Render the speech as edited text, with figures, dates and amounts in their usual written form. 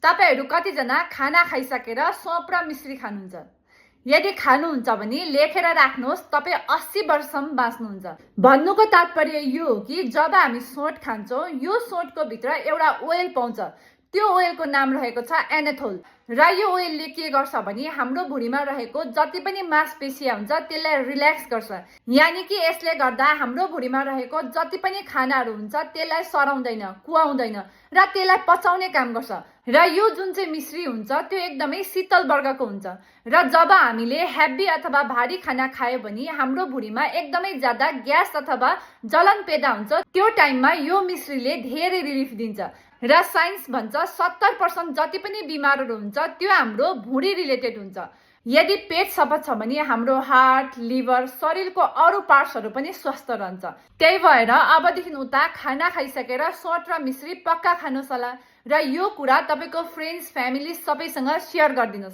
तपाईहरु कतिजना खाना खाइसकेर सोप र मिश्री खानुहुन्छ? यदि खानुहुन्छ भने लेखेर राख्नुहोस्, तपाई 80 वर्षसम्म बाँच्नुहुन्छ। भन्नुको तात्पर्य यो हो कि जब हामी सोट खान्छौं, यो सोटको भित्र एउटा ओयल पाउँछ। त्यो ओयलको नाम रहेको छ एनेथोल। र यो ओयलले के गर्छ भने हाम्रो भुँडीमा रहेको जति पनि मांसपेशिया हुन्छ त्यसलाई रिल्याक्स गर्छ। यानी कि यसले गर्दा हाम्रो भुँडीमा रहेको जति पनि खानाहरू हुन्छ त्यसलाई सराउँदैन, कुहाउँदैन र त्यसलाई पचाउने काम गर्छ। र यो जुन चाहिँ मिश्री हुन्छ त्यो एकदमै शीतल वर्गको हुन्छ। र जब हामीले हेभी अथवा भारी खाना खायो भने हाम्रो भुँडीमा एकदमै ज्यादा ग्यास अथवा जलन पैदा हुन्छ। त्यो टाइममा यो मिश्रीले धेरै रिलिफ दिन्छ। र साइन्स भन्छ 70% जति पनि बिमारहरू हुन्छ त्यो हाम्रो भुँडी रिलेटेड हुन्छ। यदि पेट सफा छ भने हाम्रो हार्ट, लिभर, शरीरको अरू पार्ट्सहरू पनि स्वस्थ रहन्छ। त्यही भएर अबदेखि उता खाना खाइसकेर सोट र मिश्री पक्का खानुहोस् होला। र यो कुरा तपाईको फ्रेन्ड्स, फ्यामिली सबैसँग शेयर गरिदिनुहोस्।